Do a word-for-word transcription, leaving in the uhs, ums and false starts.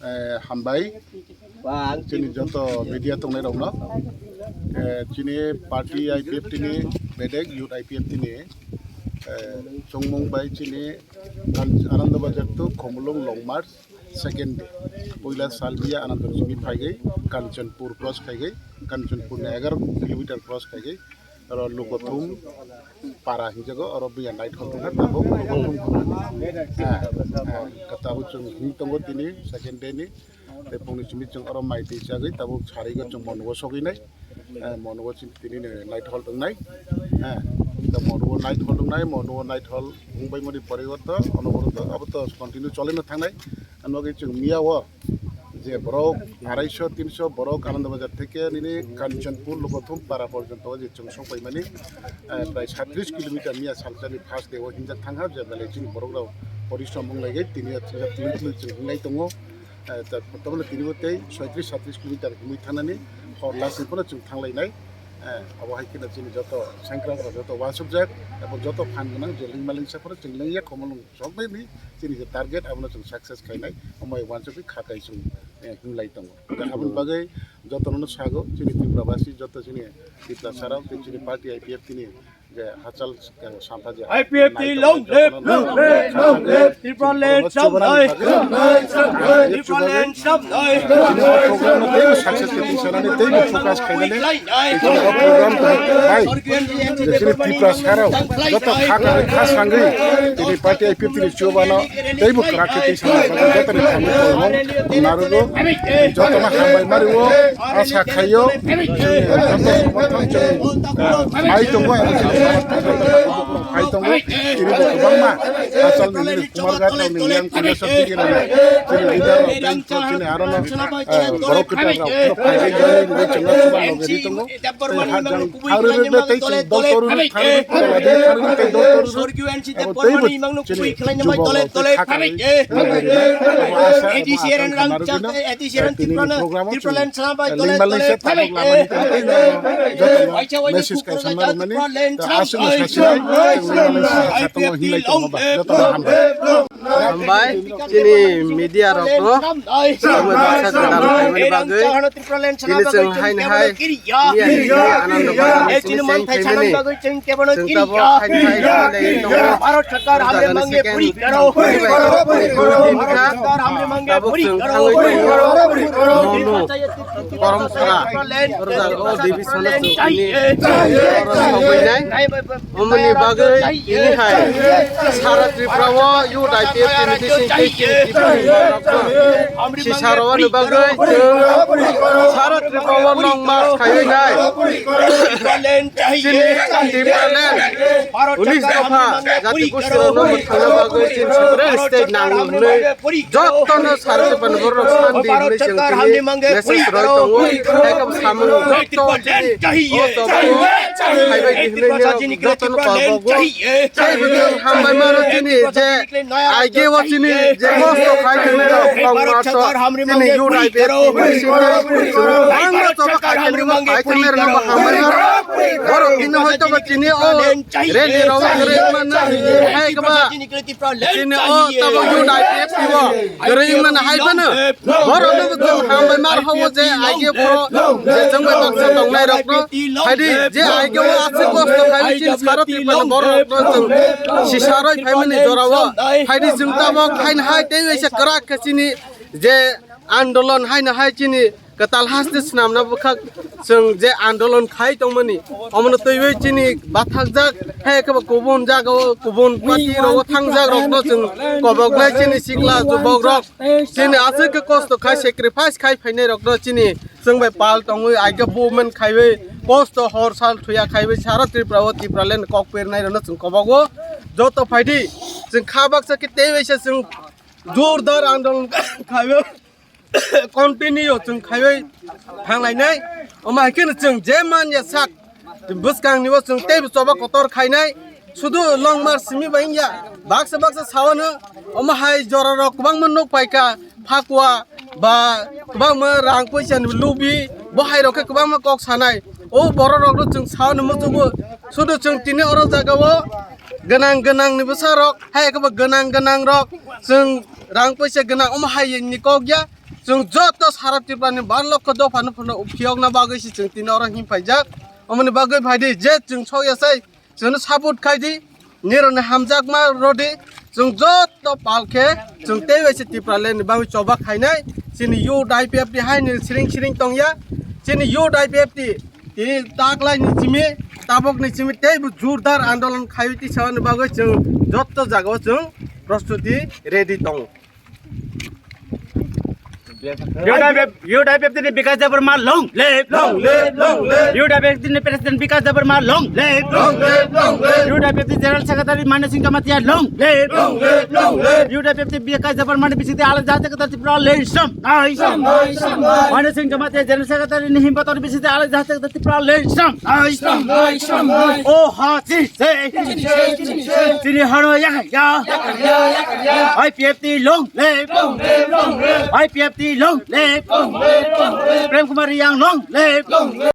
Eh, hambai. Chini joto media tongnai rokno. Eh, chini party I P F T ni bedek, youth I P F T ni, eh, chongmung bai chini Kan-, Ananda Bazar to Khumulwng Long March second day. Puila salbiya Ananda Lachmi phaigai Kanchanpur cross khaigai, Kanchanpur ni egaroh kilometer cross khaigai. Oro Lukothum para hinjago, oro biya night hall tongkha, tabuk Lukothum hwnna. Ha, ha, tabuk chwng him tongo tini second day ni. Tei phungni simi chwng oro mai twi chagwi tabuk sarigo chwng monugo sogwi nai. Eh, monugo chini tini ni night hall tongnai. Ha, ta monugo night hall tongnai, monugo night hall wngbai mani porigo to, onoborok to, abo to continue cholino thangnai. Ano bagwi chwng miya o je borok arai sho tin sho borok Ananda Bazar theke nini Kanchanpur Lukothum para porjonto je chwng sokpaimani, eh, prai saitris kilometer miya salsani first day o hinjak thangha, je belai chini borok rok porishrom wng laigai, tini o tini twi twi chwng hinglai tongo. Eh, ta-, tamoni tini bo tei saitris saitris kilometer himwi thangnani hor last ni phano chwng thanglainai. Eh, abo hai kheno chini joto sengkrak rok joto uansukjak, abo joto phan gwnang je lingma lingsa phano chwng lengya Khumulwng soknai ni chini je target abono chwng success khainai, omo hai uansukwi kha kaisung, eh, hinglai tongo. Aboni bagwi jotono sago chini Tripura basi, joto chini Tiprasa rok tei chini party I P F T ni je hachal, eh, sampha je I P F T long live, long live, long live. Tripura land long live. Teibo success khe tei sanani teibo focus khainani teibo program bai jesini Tiprasa rok joto kha kha kha sangwi tini party I P F T ni chobano teibo kwrak khe tei sanani bagwi jotoni khamwi tongmung narugo, jotoni hambai mario, asa khaio, joto somorthon chwng, eh, phai tongo, phai tongo, tini bo kwbangma hachal nini Kumarghat rok ni yang kanya sabdi gini chini leader rok tei chini aro no, eh, borok kwtal rok phai tongo, tei hajang thangri rok tei chini dol toru thangri rok tei dol toru abo tei bo chini jubok rok tei kha kha asa abo asa khamarwi no, tini program o chini lengma lengsa tabuk lamani tei joto no message kaisa ma rwmani aswk no sasinai lengma lengsa satongo hinlai tongo ba joto no hambai. Hambai chini media rok no samui baksa gwdal khaimani bagwi. Chini chwng haini hai miya ni Ananda Bazar ni chini cheng khaimani. Chwng tabuk haini hai hinlai tongo. Jaga ni second. Tabuk chwng thangwi tongo. Monu. Korom sara. Oro jaga o division o chwng tini. Oro sogwi nai. Omoni bagwi tini hai sara Tripura o youth I P F T ni bising tei chini Tripura ni borok rok sisa rwani bagwi chwng sara Tripura o long march khaiwi nai. Chini Tipraland unis dopha jati gosti rok no mwthangna bagwi chini separate state nango hwnwi jotono sara Tripura ni borok rok sandi hwnwi chwng tini message rwi tongo. Hai khe samung joto chini o tobao phaibai di hwnwi nini jotono kok rok bo. Tei bwkhe hambai maro chini je aige o chini je kosto khai tongni rok kok masto chini youth I P F T ni bising tei chwng bangma choba khai tongni rok khai tongni rok hambai maro. Borok tini hoito ba chini o rally rok kwrwi manna hai khe ba chini o tabo youth I P F T o kwrwi manna hai phano. Borok no bo chwng hambai mar hawo je aige phoro je chwng bai baksa tongnai rok no phaidi je aige o aswk kosto khai chini sara Tripura ni borok rok no chwng sisa roi phaimani jora o phaidi chwng tabok hain hai tei waisa kwrak khe chini je andolon haino hai chini kwtal haste swnamna bwkhak chwng je andolon khai tongmani omono twiwi chini bathakjak hai khe bo kubun jaga o kubun party rok o thangjak rok no chwng kobok nai chini sikla jubok rok. Chini aswk khe kosto khai sacrifice khai phainai rok no chini chwng bai pal tongwi aige movement khaiwi kosto hor sal thuya khaiwi sara Tripura o Tipraland kok pernai rok no chwng kobogo joto phaidi chwng kha baksa khe tei waisa chwng jordar andolon khaiwi continue chwng khaiwi thanglainai omo hai kheno chwng je man ya sak bwskang ni o chwng teibo choba kotor khainai. Sudu long mar simi bai wngya baksa baksa sawano omo hai jora rok kwbangma nuk paikha phakwa ba kwbangma rang puisa ni lubi bo hai rok khe kwbangma kok sanai o borok rok no chwng sawano muchungo sudu chwng tini oro jaga o gwnang gwnang ni bwsa rok, hai khe bo gwnang gwnang rok, chwng rang poisa gwnang omo hai ni kok ya. Chwng joto sara Tripura ni bar lokho dopha no phano phiyok na bagwi se chwng tini oro him phaijak. Omoni bagwi phai di, je chwng sok ya sai, chwngno support khai di, nirokni hamjakma rw di. Chwng joto pal khe chwng tei bai se Tipraland ni bagwi choba khainai. Chini youth I P F T hai ni siring siring tong ya. Chini youth I P F T tini taklai ni simi, tabok ni simi tei bo jordar andolon khaiwi tisa ni bagwi chwng joto jaga o chwng prostuti ready tongo. U D I P, U D I P F T ni Bikash Debbarma long live, long live, long live. U D I P F T ni President Bikash Debbarma long live, long live, long live. U D I P F T General Secretary Manu Singh Jamatia long live, long live, long live. U D I P F T Bikash Debbarma ni bisingtwi alai jahate kata Tripura lensam nai. Sam nai, sam nai. Manu Singh Jamatia General Secretary ni himba tor bisingtwi alai jahate kata Tripura lensam nai. Sam nai, sam nai. O ha ji se. Chini se, chini se. Chini hano ya ya. Ya ya, ya ya. I P F T long live. Long live, long live. I P F T long live. Long live, long live. Prem Kumar Reang long live. Long live.